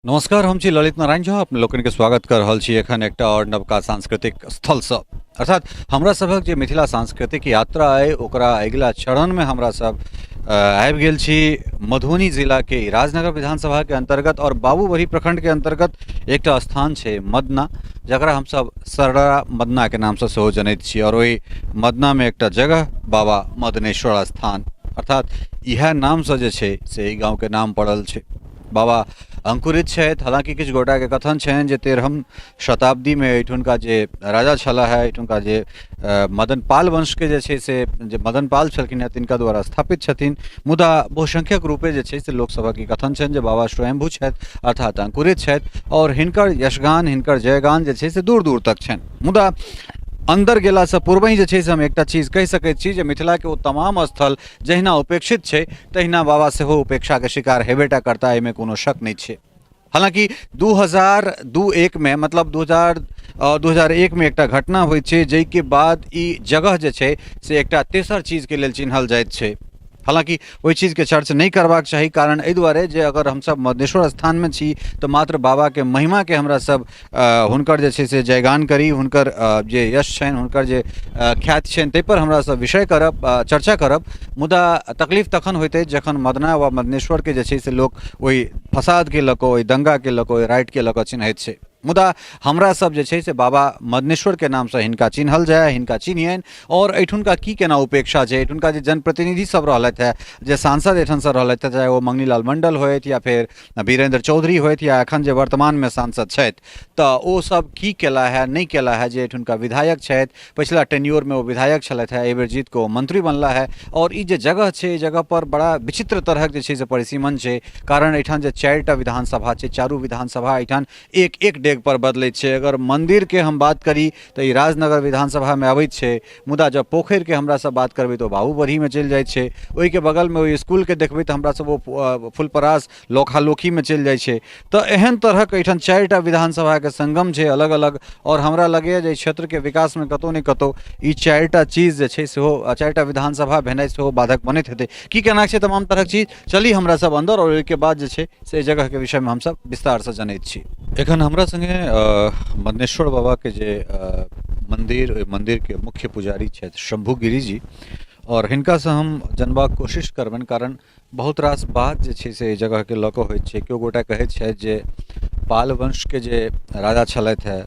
नमस्कार, हम छी ललित नारायण झा। अपने लोकनिके स्वागत कर रहल छी एखन एकटा आओर नवका सांस्कृतिक स्थलसँ। अर्थात हमरा सभक जे मिथिला सांस्कृतिक यात्रा अइ ओकरा अगिला चरणमे हमरा सब आबि गेल छी मधुबनी जिलाके राजनगर विधानसभाके अन्तर्गत आओर बाबूबरही प्रखण्डके अन्तर्गत एकटा स्थान छै मदना, जकरा हमसब सरड़ा मदनाके नामसँ सेहो जनैत छी। आओर ओहि मदनामे एकटा जगह बाबा मदनेश्वर स्थान, अर्थात इएह नामसँ जे छै से एहि गाँवके नाम पड़ल छै। बाबा अंकुरित छथि। हालाँकि किछु गोटाके कथन छनि जे 13म शताब्दीमे एहिठुनका जे राजा छलाह है, एहिठुनका जे मदनपाल वंशके जे छै से जे मदनपाल छलखिन हेँ तिनका द्वारा स्थापित छथिन। मुदा बहुसंख्यक रूपे जे छै से लोकसभक ई कथन छनि जे बाबा स्वयंभू छथि, अर्थात अंकुरित छथि आओर हिनकर यशगान, हिनकर जयगान जे छै से दूर दूर तक छनि। मुदा अन्दर गेलासँ पूर्वहि जे छै से हम एकटा चीज कहि सकैत छी जे मिथिलाके ओ तमाम स्थल जहिना उपेक्षित छै तहिना बाबा सेहो उपेक्षाके शिकार हेबेटा करता, एहिमे कोनो शक नहि छै। हालाँकि 2002-1 मे, मतलब 2001 मे एकटा घटना होइत छै जाहिके बाद ई जगह जे छै से एकटा तेसर चीजके लेल चिन्हल जाइत छै। हालाँकि ओहि चीजके चर्च नहि करबाक चाही, कारण एहि दुआरे जे अगर हमसब मदनेश्वर स्थानमे छी तऽ मात्र बाबाके महिमाके हमरा सब हुनकर जे छै से जयगान करी, हुनकर जे यश छनि, हुनकर जे ख्याति छनि ताहिपर हमरा सब विषय करब, चर्चा करब। मुदा तकलीफ तखन होइत अछि जखन मदना वा मदनेश्वरके जे छै से लोक ओहि फसादके लऽ कऽ, ओहि दङ्गाके लऽ कऽ, ओहि राइटके लऽ कऽ चिन्हैत छै। मुदा हमरा सब जे छै से बाबा मदनेश्वरके नामसँ हिनका चिन्हल जाय, हिनका चिन्हियनि। आओर एहिठुनका की केना उपेक्षा छै, एहिठुनका जे जनप्रतिनिधि सब रहलथि हेँ, जे सांसद एहिठामसँ रहलथि हेँ, चाहे ओ मंगनीलाल मंडल होथि या फेर वीरेंद्र चौधरी होथि या एखन जे वर्तमानमे सांसद छथि, तऽ ओ सब की केला है नहि केला है। जे एहिठुनका विधायक छथि, पछिला टेन्योरमे ओ विधायक छलथि हेँ, एहिबेर जीत कऽ ओ मंत्री बनला है। आओर ई जे जगह छै, एहि जगहपर बड़ा विचित्र तरहक जे छै से परिसीमन छै, कारण एहिठाम जे 4टा विधानसभा छै, चारू विधानसभा एहिठाम एक एक डेगपर बदलैत छै। अगर मन्दिरके हम बात करी तऽ ई राजनगर विधानसभामे अबैत छै, मुदा जब पोखरिके हमरा सब बात करबै तऽ ओ बाबूबरहीमे चलि जाइ छै। ओहिके बगलमे ओहि इसकुलके देखबै तऽ हमरा सब ओ फुलपरास लोखालोखीमे चलि जाइ छै। तऽ एहन तरहक एहिठाम 4टा विधानसभाके संगम छै अलग अलग। आओर हमरा लगैए जे एहि क्षेत्रके विकासमे कतहु ने कतहु ई 4टा चीज जे छै सेहो 4टा विधानसभा भेनाइ सेहो बाधक बनैत हेतै। की केना छै तमाम तरहक चीज, चली हमरा सब अन्दर आओर ओहिके बाद जे छै से एहि जगहके विषयमे हमसब विस्तारसँ जनैत छी। एखन हमरा सङ्गे मदनेश्वर बाबाके जे मन्दिर, ओहि मन्दिरके मुख्य पुजारी छथि शम्भू गिरी जी, आओर हिनकासँ हम जनबाक कोशिश करबनि, कारण बहुत रास बात जे छै से एहि जगहके लऽ कऽ होइत छै। केओ गोटा कहैत छथि जे पाल वंशके जे राजा छलथि हेँ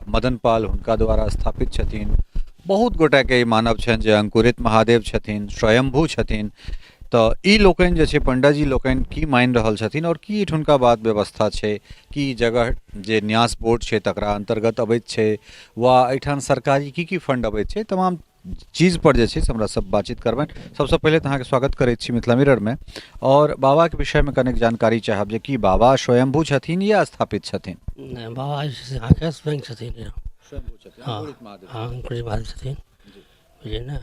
मदन पाल, हुनका द्वारा स्थापित छथिन। बहुत गोटाके ई मानब छनि जे अंकुरित महादेव छथिन, स्वयंभू छथिन। तऽ ई लोकनि जे छै पंडाजी लोकनि की मानि रहल छथिन आओर की एहिठुनका बात व्यवस्था छै, की ई जगह जे न्यास बोर्ड छै तकरा अन्तर्गत अबैत छै वा एहिठाम सरकारी की की फंड अबैत छै, तमाम चीजपर जे छै से हमरा सब बातचीत करबनि। सबसँ पहिले तऽ अहाँके स्वागत करैत छी मिथिला मिररमे आओर बाबाके विषयमे कनेक जानकारी चाहब जे की बाबा स्वयंभू छथिन या स्थापित छथिन? नहि, बाबा जे छै से अहाँके स्वयं छथिन। स्वयंभू छथिन, हँ, अंकुरित महादेव। हँ, अंकुरित महादेव छथिन, बुझलियै ने।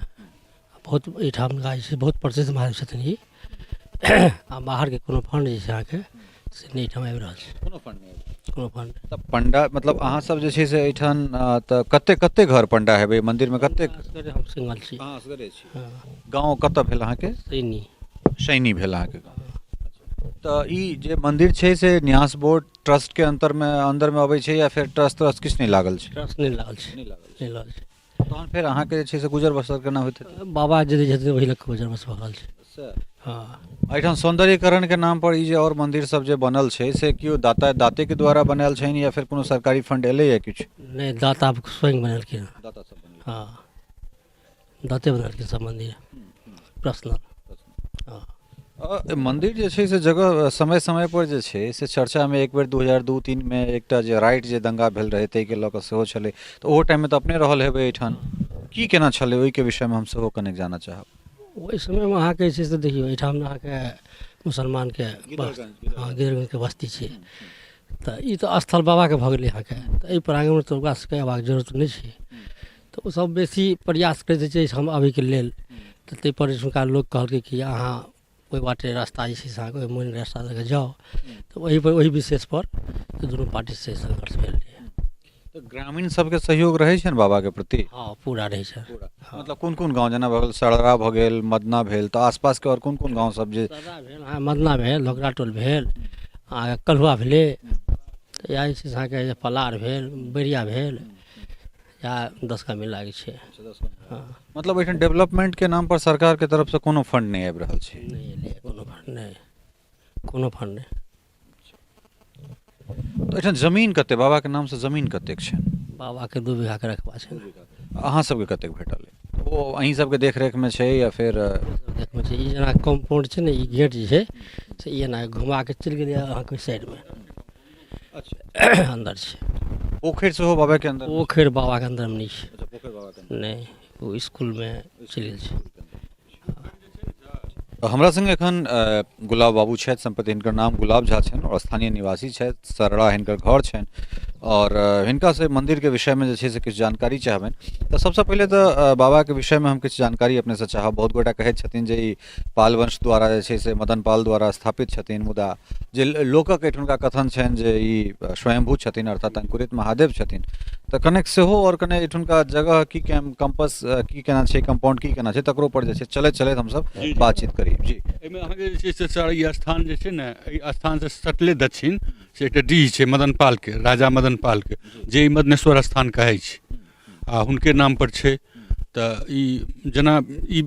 बहुत एहिठामका जे छै बहुत प्रसिद्ध महादेव छथिन ई। आ बाहरके कोनो फण्ड जे छै अहाँके से नहि एहिठाम आबि रहल छै। कोनो फंड नहि आबि कोनो फंड। तऽ पंडा मतलब अहाँ सब जे छै से एहिठाम तऽ कते कते घर पंडा हेबै मंदिरमे कते? असगरे हम सिंगल छी। अहाँ असगरे छी? हँ। गाँव कतऽ भेल अहाँके? सैनी। सैनी भेल अहाँके गाँव। तऽ ई जे मंदिर छै से न्यास बोर्ड ट्रस्टके अन्तरमे अन्दरमे अबै छै या फेर ट्रस्ट त्रस्ट किछु नहि लागल छै? ट्रस्ट नहि लागल छै। नहि लागल छै। नहि लागल छै। तहन फेर अहाँके जे छै से गुजर बसर केना होइत हेतै? बाबा जे दै छथिन ओहि लऽ कऽ गुजर बसर भऽ रहल छै। से हँ। एहिठाम सौन्दर्यीकरणके नाम पर ई जे आओर मन्दिर सब जे बनल छै से केओ दाता दातेके द्वारा बनायल छनि या फेर कोनो सरकारी फंड एलैए किछु? नहि, दाता स्वयं बनेलखिन हँ। दाता सब बनेलखिन। हँ, दाते बनेलखिन सब मन्दिर पर्सनल। हँ। मन्दिर जे छै से जगह समय समयपर जे छै से चर्चामे एक बेर 2002-3 मे एकटा जे राइट जे दङ्गा भेल रहै ताहिके लऽ कऽ सेहो छलै, तऽ ओहो टाइममे तऽ अपने रहल हेबै एहिठाम, की केना छलै ओहिके विषयमे हम सेहो कनेक जानऽ चाहब। ओहि समयमे अहाँके जे छै से देखियौ एहिठाम अहाँके मुसलमानके, हँ, गिदरगंजके बस्ती छै, तऽ ई तऽ स्थल बाबाके भऽ गेलै अहाँके, तऽ एहि प्राङ्गणमे तऽ ओकरा सबके अयबाक जरूरत नहि छै। तऽ ओसब बेसी प्रयास करैत छै एहिठाम आबैके लेल, तऽ ताहिपर एहिठुनका लोक कहलकै कि अहाँ ओहि बाटे रास्ता जे छै से अहाँके ओहि मेन रास्ता दऽ कऽ जाउ, तऽ ओहिपर ओहि विशेषपर दुनू पार्टीसँ संघर्ष भेल रहै। तऽ ग्रामीण सबके सहयोग रहै छनि बाबाके प्रति? हँ, पूरा रहै छै। पूरा। मतलब कोन कोन गाँव, जेना भऽ गेल सड़रा भऽ गेल, मदना भेल, तऽ आसपासके आओर कोन कोन गाँव सब जे? सड़रा भेल, हँ, मदना भेल, धोकरा टोल भेल, अहाँके कल्हुआ भेलै, तऽ इएह जे छै से अहाँके पलार भेल, बैरिया भेल, इएह 10 कमी लागै छै। हँ। मतलब एहिठाम डेवलपमेंटके नाम पर सरकारके तरफसँ कोनो फंड नहि आबि रहल छै? नहि एलैए कोनो फंड नहि, कोनो फंड नहि। तऽ एहिठाम जमीन कतेक, बाबाके नामसँ जमीन कतेक छै? बाबाके 2 बीघाके रकबा छै। अहाँ सबके कतेक भेटल? ओ अहीं सबके देखरेखमे छै या फेर देखमे छै? ई जेना कम्पाउंड छै ने, ई गेट जे छै से ई एना घुमा के चलि गेलै अहाँके साइडमे। अच्छा। अन्दर छै। पोखरि सेहो बाबाके अन्दर? पोखरि बाबाके अन्दरमे नहि छै। अच्छा, पोखरि बाबाके अन्दर नहि, ओ इसकुलमे चलि गेल छै। हमरा संगे एखन गुलाब बाबू छथि, सम्प्रति हिनकर नाम गुलाब झा छनि और स्थानीय निवासी छथि, सरड़ा हिनकर घर छनि और हिनकासँ मन्दिरके विषयमे जे छै से किछु जानकारी चाहबनि। तऽ सबसँ पहिले तऽ बाबाके विषयमे हम किछु जानकारी अपनेसँ चाहब। बहुत गोटा कहैत छथिन जे ई पाल वंश द्वारा जे छै से मदन पाल द्वारा स्थापित छथिन, मुदा जे लोकक एहिठुनका कथन छनि जे ई स्वयंभू छथिन, अर्थात अंकुरित महादेव छथिन। तऽ कनेक सेहो आओर कने एहिठुनका जगह की कंपस की केना छै, कंपाउंड की केना छै, तकरो पर जे छै चलैत चलैत हमसब बातचीत करी। जी। एहिमे अहाँके जे छै से सर ई स्थान जे छै ने, एहि स्थानसँ सटले दक्षिण से एकटा डीह छै मदन पालके, राजा मदन पालके, जे ई मदनेश्वर स्थान कहै छै आ हुनके नामपर छै। तऽ ई जेना ई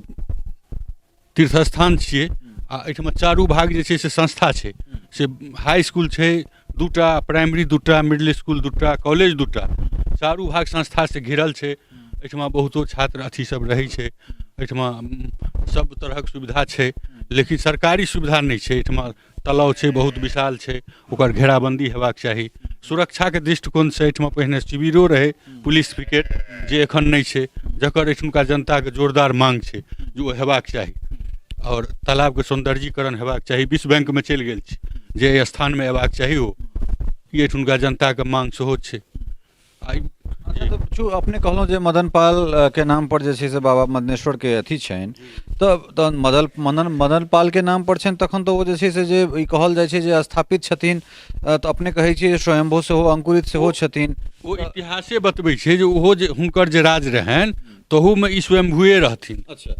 तीर्थ स्थान छियै आ एहिठमा चारू भाग जे छै से संस्था छै, से हाई स्कूल छै 2टा, प्राइमरी 2टा, मिडिल स्कूल 2टा, कॉलेज 2टा, चारू भाग संस्थासँ घिरल छै। एहिठमा बहुतो छात्र अथी सब रहै छै, एहिठमा सब तरहक सुविधा छै, लेकिन सरकारी सुविधा नहि छै। एहिठमा तलाव छै बहुत विशाल छै, ओकर घेराबन्दी हेबाक चाही। सुरक्षाके दृष्टिकोणसँ एहिठमा पहिने शिविरो रहै पुलिस पिकेट, जे एखन नहि छै, जकर एहिठुनका जनताके जोरदार मांग छै जे ओ हेबाक चाही। आओर तालाबके सौन्दर्यीकरण हेबाक चाही, विश्व बैंकमे चलि गेल छै जे एहि स्थानमे अयबाक चाही, ओ ई एहिठुनका जनताके मांग सेहो छै। अच्छा, तऽ चू अपने कहलहुँ जे मदन पाल के नाम पर जे छै से बाबा मदनेश्वर के अथी छनि, तऽ तहन मदन पाल के नाम पर छनि, तखन तऽ ओ जे छै से जे ई कहल जाइ छै जे स्थापित छथिन, तऽ अपने कहै छियै जे स्वयंभू सेहो अंकुरित सेहो छथिन। ओ इतिहासे बतबै छै जे ओहो जे हुनकर जे राज रहनि तहूमे ई स्वयंभूए रहथिन। अच्छा।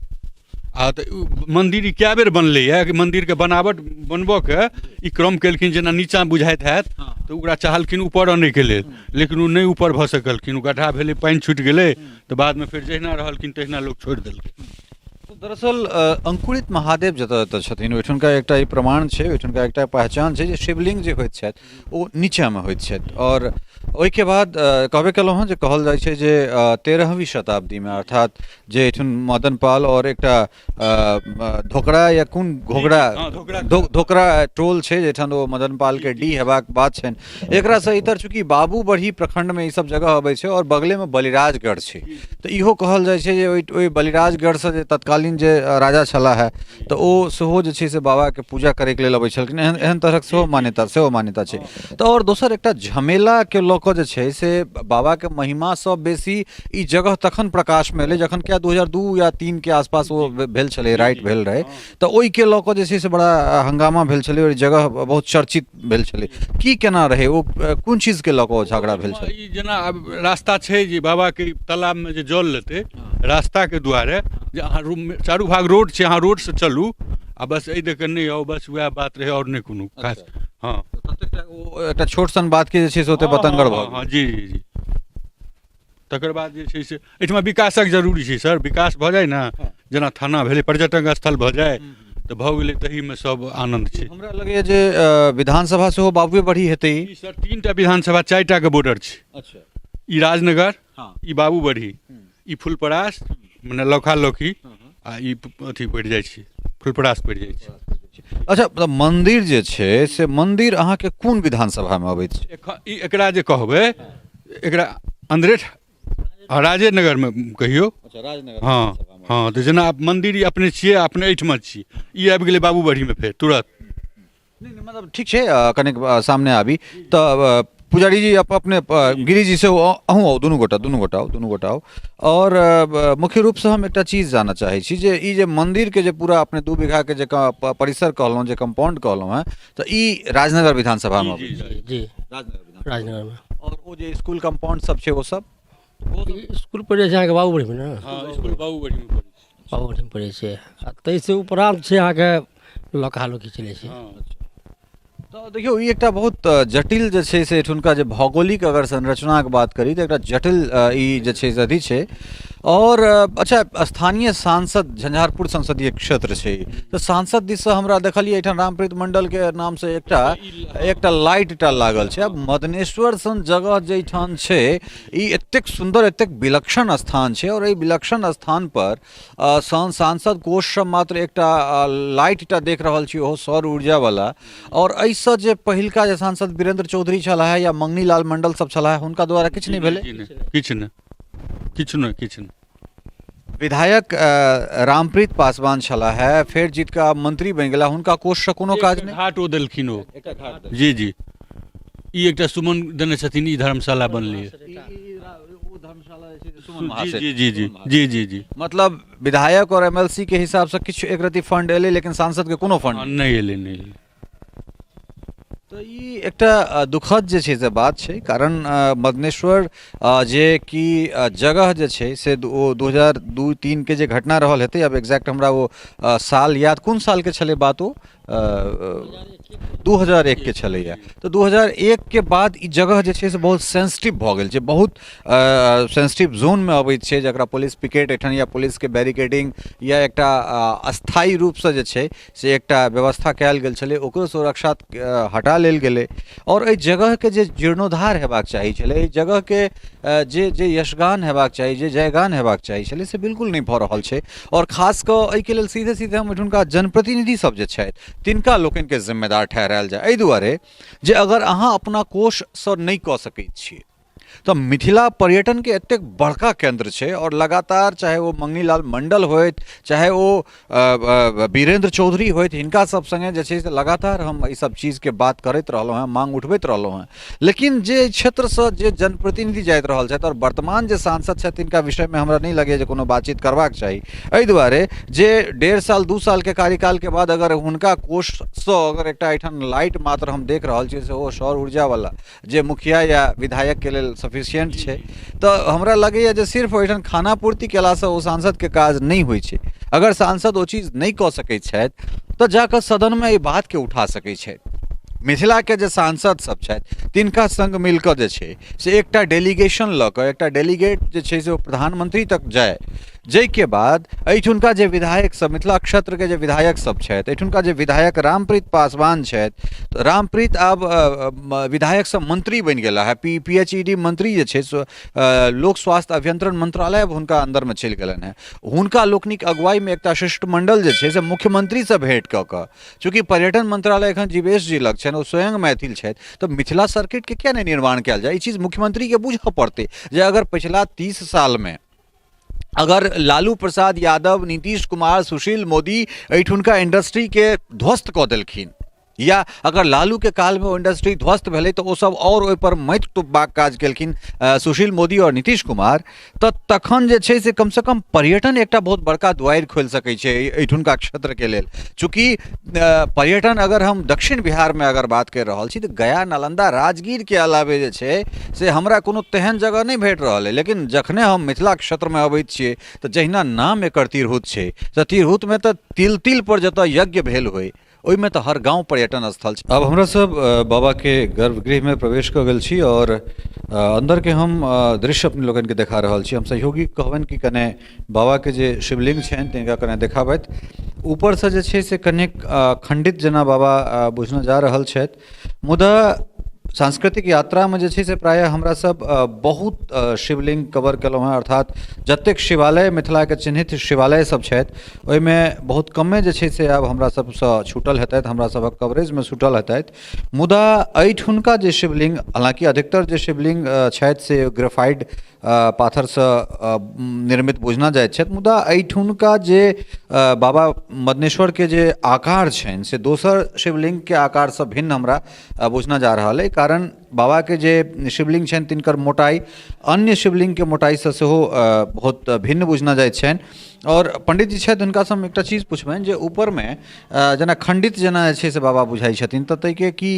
आ तऽ मन्दिर ई कए बेर बनलैए कि मन्दिरके बनावट बनबऽके ई क्रम केलखिन, जेना नीचाँ बुझाइत हैत तऽ ओकरा चाहलखिन ऊपर अनैके लेल, लेकिन ओ नहि ऊपर भऽ सकलखिन, ओ गड्ढा भेलै, पानि छुटि गेलै, तऽ बादमे फेर जहिना रहलखिन तहिना लोक छोड़ि देलकै। तऽ दरअसल अंकुरित महादेव जतऽ जतऽ छथिन ओहिठुनका एकटा ई प्रमाण छै, ओहिठुनका एकटा पहचान छै जे शिवलिंग जे होइत छथि ओ नीचाँमे होइत छथि। आओर ओहिके बाद कहबे केलहुँ हँ जे कहल जाइ छै जे 13वीं शताब्दीमे, अर्थात जे एहिठाम मदन पाल और एकटा धोकड़ा या कोन घोघरा, धोकड़ा टोल छै जाहिठाम ओ मदन पाल के डी हेबाक बात छनि, एकरासँ इतर चूँकि बाबूबढ़ी प्रखंडमे ई सब जगह अबै छै और बगलेमे बलिराजगढ़ छै, तऽ इहो कहल जाइ छै जे ओहि बलिराजगढ़सँ जे तत्कालीन जे राजा छलाह हे तऽ ओ सेहो जे छै से बाबाके पूजा करैके लेल अबै छलखिन, एहन एहन तरहक सेहो मान्यता छै। तऽ आओर दोसर एकटा झमेलाके लऽ कऽ जे छै से बाबाके महिमासँ बेसी ई जगह तखन प्रकाशमे एलै जखन क्या 2002 या 3 के आसपास ओ भेल छलै, राइट भेल रहै, तऽ ओहिके लऽ कऽ जे छै से बड़ा हंगामा भेल छलै और जगह बहुत चर्चित भेल छलै। की केना रहै ओ, कोन चीजके लऽ कऽ ओ झगड़ा भेल छलै? ई जेना आब रास्ता छै जे बाबाके तालाबमे जे जल लेतै रास्ताके दुआरे, जे अहाँ रूम चारू भाग रोड छै, अहाँ रोडसँ चलू आ बस एहि दऽ कऽ नहि आउ, बस वएह बात रहै और नहि कोनो खास। हँ, ओ एकटा छोट सन बात के जे छै से ओते बतंगड़ भऽ गेल। हँ जी जी जी। तकर बाद जे छै से एहिठमा विकासक जरूरी छै सर, विकास भऽ जाय ने, जेना थाना भेलै, पर्यटक स्थल भऽ जाय तऽ भऽ गेलै, तहीमे सब आनन्द छै। हमरा लगैए जे विधानसभा सेहो बाबुए बढ़ी हेतै। ई सर 3टा विधानसभा 4टा के बॉर्डर छै। अच्छा। ई राजनगर, ई बाबूबढ़ी, ई फुलपरास मने लौखा लौखी, आ ई अथी पड़ि जाइ छै, फुलपरास पड़ि जाइ छै। अच्छा, तऽ मन्दिर जे छै से मन्दिर अहाँके कोन विधानसभामे अबैत छै? ई एकरा जे कहबै एकरा अंदरेठ राजेनगरमे कहियौ। अच्छा, राजनगर। हँ हँ, तऽ जेना मन्दिर ई अपने छियै, अपने एहिठमा छी, ई आबि गेलै बाबूबढ़ीमे फेर तुरत। नहि नहि, मतलब ठीक छै, कनेक सामने आबी तऽ पुजारी जी अपने गिरी जी से अहूँ आउ, दुनू गोटा, दुनू गोटा आउ, दुनू गोटा आउ। और मुख्य रूपसँ हम एकटा चीज जानऽ चाहै छी जे ई जे मन्दिरके जे पूरा अपने 2 बीघाके जे परिसर कहलहुँ, जे कम्पाउंड कहलहुँ हेँ, तऽ ई राजनगर विधानसभामे अबै छै? जी, राजनगर। राजनगरमे। और ओ जे स्कूल कम्पाउंड सब छै ओ सब? स्कूल पड़ै छै अहाँके बाबूबढ़ीमे ने? हँ, स्कूल बाबूबढ़ीमे पड़ै छै। बाबूबढ़ीमे पड़ै छै। आ ताहिसँ उपरान्त छै अहाँके लौका लौकी चलै छै। तऽ देखियौ, ई एकटा बहुत जटिल जे छै से एठुनका जे भौगोलिक अगर संरचनाके बात करी तऽ एकटा जटिल ई जे छै से अथी छै। आओर अच्छा, स्थानीय सांसद झंझारपुर संसदीय क्षेत्र छै, तऽ सांसद दिससँ हमरा देखलियै एहिठाम रामप्रीत मण्डलके नामसँ एकटा एकटा लाइट टा लागल छै। आब मदनेश्वर सन जगह जाहिठाम छै, ई एतेक सुन्दर एतेक विलक्षण स्थान छै, आओर एहि विलक्षण स्थानपर सांसद कोषसँ मात्र एकटा लाइट टा देख रहल छी, ओहो सौर ऊर्जावला। आओर एहिसँ जे पहिलका जे सांसद वीरेंद्र चौधरी छलाह या मंगनी लाल मंडल सब छलाह, हुनका द्वारा किछु नहि भेलै? किछु नहि, किछु नहि, किछु नहि। विधायक रामप्रीत पासवान छलाह है, फेर जीत कऽ आब मंत्री बनि गेला, हुनका कोषसँ कोनो काज नहि? घाट ओ देलखिन ओ जी जी, ई एकटा सुमन देने छथिन, ई धर्मशाला बनलै। जी जी जी जी जी जी। मतलब विधायक और एमएलसी के हिसाब से किछु एक रति फंड एलै, लेकिन सांसद के कोनो फंड नहि एलै, नहि एलै। तऽ ई एकटा दुखद जे छै से बात छै, कारण मदनेश्वर जे कि जगह जे छै से ओ 2002-3 के जे घटना रहल हेतै, आब एक्जैक्ट हमरा ओ साल याद, कोन सालके छलै बात, ओ 2001 के छलैए। तऽ 2001 के बाद ई जगह जे छै से बहुत सेंसिटिव भऽ गेल छै, बहुत सेंसिटिव जोनमे अबैत छै, जकरा पुलिस पिकेट एहिठाम या पुलिसके बैरिकेडिंग या एकटा अस्थायी रूपसँ जे छै से एकटा व्यवस्था कयल गेल छलै, ओकरो सुरक्षा हटा लेल गेलै। आओर एहि जगहके जे जीर्णोद्धार हेबाक चाही छलै, एहि जगहके जे जे यशगान हेबाक चाही, जे जयगान हेबाक चाही छलै, से बिल्कुल नहि भऽ रहल छै। आओर खास कऽ एहिके लेल सीधे सीधे हम एहिठुनका जनप्रतिनिधि सब जे छथि तिनका लोकनिके जिम्मेदार ठहरायल जाय, एहि दुआरे जे अगर अहाँ अपना कोषसँ नहि कऽ सकै छियै तऽ मिथिला पर्यटनके एतेक बड़का केन्द्र छै, आओर लगातार चाहे ओ मंगनीलाल मण्डल होथि, चाहे ओ वीरेंद्र चौधरी होथि, हिनका सब सङ्गे जे छै से लगातार हम एहि सब चीजके बात करैत रहलहुँ हेँ, माँग उठबैत रहलहुँ हेँ। लेकिन जे एहि क्षेत्रसँ जे जनप्रतिनिधि जाइत रहल छथि आओर वर्तमान जे सांसद छथि, तिनका विषयमे हमरा नहि लगैए जे कोनो बातचीत करबाक चाही, एहि दुआरे जे 1.5 साल 2 सालके कार्यकालके बाद अगर हुनका कोषसँ अगर एकटा एहिठाम लाइट मात्र हम देख रहल छी, सेहो सौर ऊर्जावला, जे मुखिया या विधायकके लेल सफिशियंट छै, तऽ हमरा लगैए जे सिर्फ ओहिठाम खाना पूर्ति कयलासँ ओ सांसदके काज नहि होइ छै। अगर सांसद ओ चीज नहि कऽ सकै छथि तऽ जाकऽ सदनमे एहि बातके उठा सकै छथि। मिथिलाके जे सांसद सब छथि तिनका सङ्ग मिलकऽ जे छै से एकटा डेलीगेशन लऽ कऽ एकटा डेलीगेट जे छै से ओ प्रधानमंत्री तक जाय, जाहिके बाद एहिठुनका जे विधायक सब, मिथिला क्षेत्रके जे विधायक सब छथि, एहिठुनका जे विधायक रामप्रीत पासवान छथि, तऽ रामप्रीत आब विधायकसँ मंत्री बनि गेला है, पी एच ई डी मंत्री जे छै से लोक स्वास्थ्य अभियंत्रण मंत्रालय अब हुनका अन्दरमे चलि गेलनि हेँ। हुनका लोकनिक अगुवाईमे एकटा शिष्टमंडल जे छै से मुख्यमंत्रीसँ भेँट कऽ कऽ, चूँकि पर्यटन मंत्रालय एखन जीवेश जी लग छनि, ओ स्वयं मैथिल छथि, तऽ मिथिला सर्किटके किया नहि निर्माण कयल जाय? ई चीज मुख्यमंत्रीके बुझऽ पड़तै जे अगर पछिला 30 सालमे अगर लालू प्रसाद यादव, नीतीश कुमार, सुशील मोदी एहिठुनका इंडस्ट्रीके ध्वस्त कऽ देलखिन, या अगर लालूके कालमे ओ इंडस्ट्री ध्वस्त भेलै तऽ ओसभ आओर ओहिपर माटि तोपबाक काज केलखिन सुशील मोदी आओर नीतीश कुमार, तऽ तखन जे छै से कमसँ कम पर्यटन एकटा बहुत बड़का दुआरि खोलि सकै छै एहिठुनका क्षेत्रके लेल। चूँकि पर्यटन अगर हम दक्षिण बिहारमे अगर बात करि रहल छी तऽ गया, नालन्दा, राजगीरके अलावे जे छै से हमरा कोनो तेहन जगह नहि भेट रहल अइ। लेकिन जखने हम मिथिला क्षेत्रमे अबैत छियै तऽ जहिना नाम एकर तिरहुत छै, तऽ तिरहुतमे तऽ तिल तिलपर जतऽ यज्ञ भेल होइ ओहिमे तऽ हर गाँव पर्यटन स्थल छै। आब हमरा सब बाबाके गर्भगृहमे प्रवेश कऽ गेल छी आओर अन्दरके हम दृश्य अपने लोकनिके देखा रहल छी। हम सहयोगी कहबनि कि कने बाबाके जे शिवलिंग छनि तिनका कने देखाबथि। ऊपरसँ जे छै से कनेक खण्डित जेना बाबा बुझना जा रहल छथि, मुदा सांस्कृतिक यात्रामे जे छै से प्रायः हमरा सब बहुत शिवलिंग कवर केलहुँ हेँ, अर्थात जतेक शिवालय मिथिलाके चिन्हित शिवालय सब छथि ओहिमे बहुत कमे जे छै से आब हमरा सबसँ छूटल हेतथि, हमरा सभक कवरेजमे छूटल हेतथि। मुदा एहिठुनका जे शिवलिंग, हालाँकि अधिकतर जे शिवलिंग छथि से ग्रेफाइड पाथरसँ निर्मित बुझना जाइत छथि, मुदा एहिठुनका जे बाबा मदनेश्वरके जे आकार छनि से दोसर शिवलिंगके आकारसँ भिन्न हमरा बुझना जा रहल अइ, कारण बाबाके जे शिवलिंग छनि तिनकर मोटाइ अन्य शिवलिंगके मोटाइसँ सेहो बहुत भिन्न बुझना जाइत छनि। आओर पंडित जी छथि, हुनकासँ हम एकटा चीज पुछबनि जे ऊपरमे जेना खण्डित जेना जे छै से बाबा बुझाइ छथिन, तऽ ताहिके की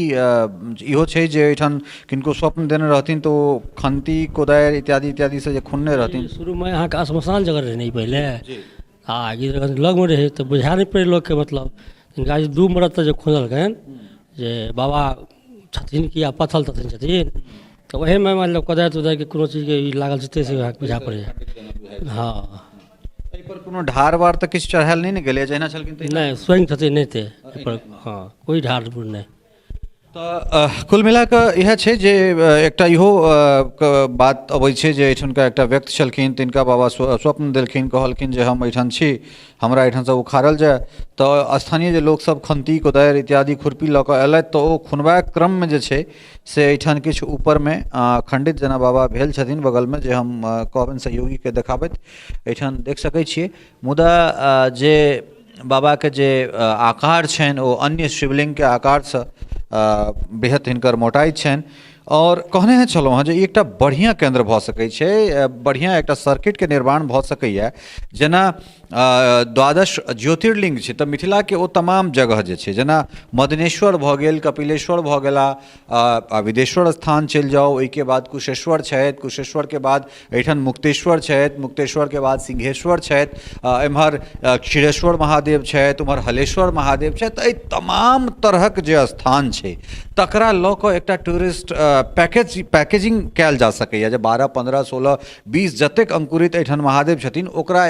इहो छै जे एहिठाम किनको स्वप्न देने रहथिन तऽ ओ खन्ती कोदारि इत्यादि इत्यादिसँ जे खुनने रहथिन? शुरूमे अहाँके श्मशान जगह रहै ने ई पहिले, आ ई लगमे रहै तऽ बुझा नहि पड़ै लोकके, मतलब हिनका जे दू मरद जे खुनलकनि जे बाबा छथिन कि आ पथल तथल छथिन। तऽ ओहिमे मतलब कोदारि तोदारिके कोनो चीजके ई लागल छै, ताहिसँ अहाँके बुझा पड़ैए। हँ, एहिपर कोनो ढार वार तऽ किछु चढ़ायल नहि ने गेलैए, जहिना छलखिन तहिना? नहि, स्वयं छथिन नहि ते एहिपर। हँ, कोइ ढार ढूर नहि। तऽ कुल मिला कऽ इएह छै जे एकटा इहो बात अबै छै जे एहिठुनका एकटा व्यक्ति छलखिन, तिनका बाबा स्वप्न देलखिन, कहलखिन जे हम एहिठाम छी, हमरा एहिठामसँ उखाड़ल जाय। तऽ स्थानीय जे लोकसभ खन्ती, कोदारि इत्यादि खुरपी लऽ कऽ अयलथि, तऽ ओ खुनबाक क्रममे जे छै से एहिठाम किछु ऊपरमे खण्डित जेना बाबा भेल छथिन बगलमे, जे हम कहबनि सहयोगीके देखाबथि, एहिठाम देख सकै छियै। मुदा जे बाबाके जे आकार छनि ओ अन्य शिवलिङ्गके आकारसँ बृहत हिनकर मोटाइ छनि। आओर कहने छलहुँ हेँ जे ई एकटा बढ़िआँ केन्द्र भऽ सकै छै, बढ़िआँ एकटा सर्किटके निर्माण भऽ सकैए। जेना द्वादश ज्योतिर्लिङ्ग छै, तऽ मिथिलाके ओ तमाम जगह जे छै, जेना मदनेश्वर भऽ गेल, कपिलेश्वर भऽ गेला, आ विदेश्वर स्थान चलि जाउ, ओहिके बाद कुशेश्वर छथि, कुशेश्वरके बाद एहिठाम मुक्तेश्वर छथि, मुक्तेश्वरके बाद सिंहेश्वर छथि, एम्हर क्षीरेश्वर महादेव छथि, ओम्हर हलेश्वर महादेव छथि। तऽ एहि तमाम तरहक जे स्थान छै तकरा लऽ कऽ एकटा टूरिस्ट पैकेजिंग कयल जा सकैए, जे 12, 15, 16, 20 जतेक अङ्कुरित एहिठाम महादेव छथिन ओकरा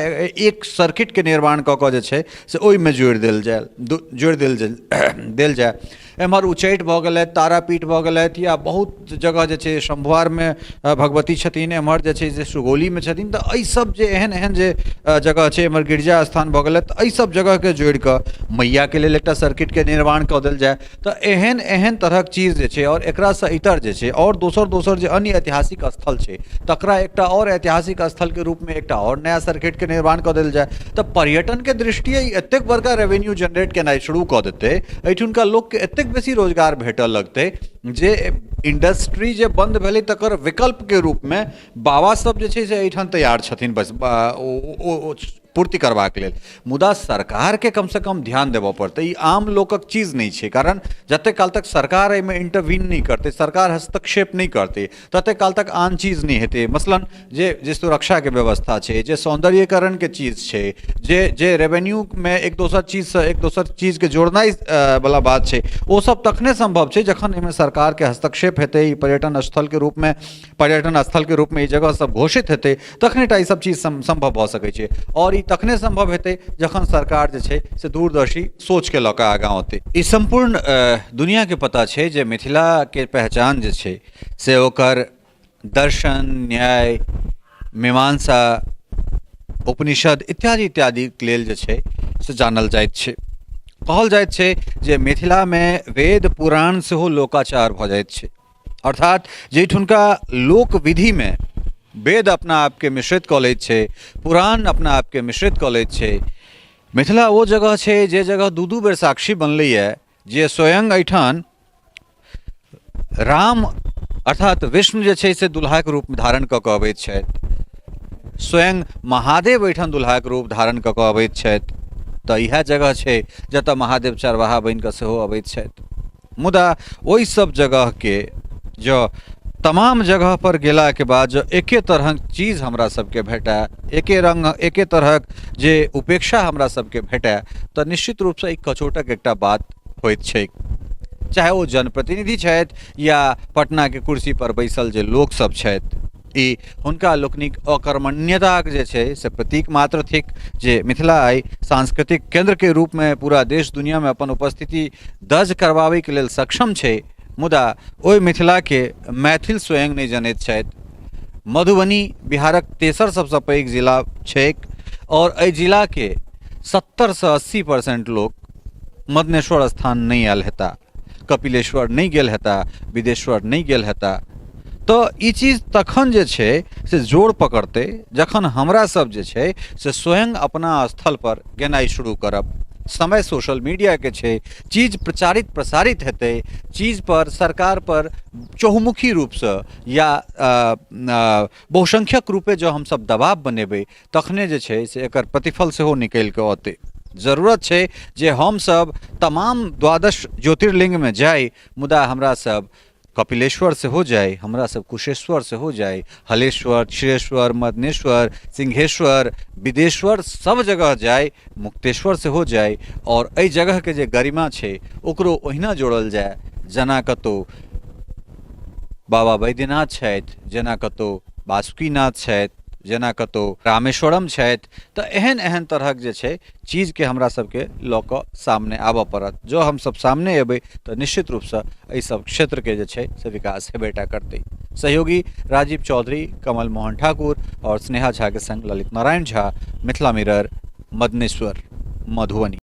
एक सर्किटके निर्माण कऽ कऽ जे छै से ओहिमे जोड़ि देल जाय, जोड़ि देल जाय। एम्हर उच्चैठ भऽ गेलथि, तारापीठ भऽ गेलथि, या बहुत जगह जे छै शम्भुआरमे भगवती छथिन, एम्हर जे छै से सुगौलीमे छथिन। तऽ एहिसभ जे एहन एहन जे जगह छै, एम्हर गिरिजा स्थान भऽ गेलथि, तऽ एहिसभ जगहके जोड़ि कऽ मैयाके लेल एकटा सर्किटके निर्माण कऽ देल जाय। तऽ एहन एहन तरहक चीज जे छै, आओर एकरासँ इतर जे छै आओर दोसर दोसर जे अन्य ऐतिहासिक स्थल छै तकरा एकटा आओर ऐतिहासिक स्थलके रूपमे एकटा आओर नया सर्किटके निर्माण कऽ देल जाय, तऽ पर्यटनके दृष्टिए ई एतेक बड़का रेवेन्यू जनरेट केनाइ शुरू कऽ देतै, एहिठुनका लोकके एतेक बेसी रोजगार भेटऽ लगतै जे इंडस्ट्री जे बन्द भेलै तकर विकल्पके रूपमे बाबा सब जे छै से एहिठाम तैयार छथिन बस ओ पूर्ति करबाक लेल। मुदा सरकारके कमसँ कम ध्यान देबऽ पड़तै, ई आम लोकक चीज नहि छै, कारण जतेक काल तक सरकार एहिमे इंटरवीन नहि करतै, सरकार हस्तक्षेप नहि करतै, ततेक काल तक आन चीज नहि हेतै। मसलन जे जे सुरक्षाके व्यवस्था छै, जे सौन्दर्यीकरणके चीज छै, जे जे रेवेन्यूमे एक दोसर चीजसँ एक दोसर चीजके जोड़नाइ वला बात छै, ओ सब तखने सम्भव छै जखन एहिमे सरकारके हस्तक्षेप हेतै, ई पर्यटन स्थलके रूपमे, पर्यटन स्थलके रूपमे ई जगह सब घोषित हेतै, तखने टा ई सब चीज सम्भव भऽ सकै छै। आओर ई तखने सम्भव हेतै जखन सरकार जे छै से दूरदर्शी सोचके लऽ कऽ आगाँ औतै। ई सम्पूर्ण दुनिआँके पता छै जे मिथिलाके पहचान जे छै से ओकर दर्शन, न्याय, मीमांसा, उपनिषद इत्यादि इत्यादिके लेल जे छै से जानल जाइत छै। कहल जाइत छै जे मिथिलामे वेद पुराण सेहो लोकाचार भऽ जाइत छै, अर्थात जाहिठुनका लोकविधिमे वेद अपना आपके मिश्रित कऽ लैत छै, पुराण अपना आपके मिश्रित कऽ लैत छै। मिथिला ओ जगह छै जे जगह दू दू बेर साक्षी बनलैए, जे स्वयं एहिठाम राम अर्थात विष्णु जे छै से दुल्हाके रूप धारण कऽ कऽ अबैत छथि, स्वयं महादेव एहिठाम दुल्हाके रूप धारण कऽ कऽ अबैत छथि। तऽ इएह जगह छै जतऽ महादेव चरवाहा बनि कऽ सेहो अबैत छथि। मुदा ओहि सब जगहके जँ तमाम जगहपर गेलाके बाद जँ एके तरहक चीज हमरा सबके भेटय, एके रङ्ग एके तरहक जे उपेक्षा हमरा सबके भेटय, तऽ निश्चित रूपसँ ई कचोटक एकटा बात होइत छैक। चाहे ओ जनप्रतिनिधि छथि या पटनाके कुर्सीपर बैसल जे लोकसब छथि, ई हुनका लोकनिक अकर्मण्यताक जे छै से प्रतीक मात्र थिक जे मिथिला आइ सांस्कृतिक केन्द्रके रूपमे पूरा देश दुनिआँमे अपन उपस्थिति दर्ज करबाबैके लेल सक्षम छै, मुदा ओहि मिथिलाके मैथिल स्वयं नहि जनैत छथि। मधुबनी बिहारक तेसर सबसँ पैघ जिला छैक आओर एहि जिलाके 70सँ 80% लोक मदनेश्वर स्थान नहि आयल हेता, कपिलेश्वर नहि गेल हेता, विदेश्वर नहि गेल हेता। तऽ ई चीज तखन जे छै से जोर पकड़तै जखन हमरा सब जे छै से स्वयं अपना स्थलपर गेनाइ शुरू करब। समय सोशल मीडियाके छै, चीज प्रचारित प्रसारित हेतै, चीजपर सरकारपर चहुमुखी रूपसँ या बहुसंख्यक रूपे जँ हमसब दबाव बनेबै तखने जे छै से एकर प्रतिफल सेहो निकलि कऽ औतै। जरूरत छै जे हमसब तमाम द्वादश ज्योतिर्लिङ्गमे जाइ, मुदा हमरा सब कपिलेश्वर सेहो जाइ, हमरा सब कुशेश्वर सेहो जाइ, हलेश्वर, क्षीरेश्वर, मदनेश्वर, सिंहेश्वर, विदेश्वर सब जगह जाइ, मुक्तेश्वर सेहो जाइ आओर एहि जगहके जे गरिमा छै ओकरो ओहिना जोड़ल जाय जेना कतहु बाबा बैद्यनाथ छथि, जेना कतहु बासुकीनाथ छथि, जेना कतहु रामेश्वरम छथि। तऽ एहन एहन तरहक जे छै चीजके हमरा सबके लऽ कऽ सामने आबऽ पड़त। जँ हमसब सामने एबै तऽ निश्चित रूपसँ एहि सब क्षेत्रके जे छै से विकास हेबेटा करतै। सहयोगी राजीव चौधरी, कमल मोहन ठाकुर आओर स्नेहा झा के संग ललित नारायण झा, मिथिला मिरर, मदनेश्वर, मधुबनी।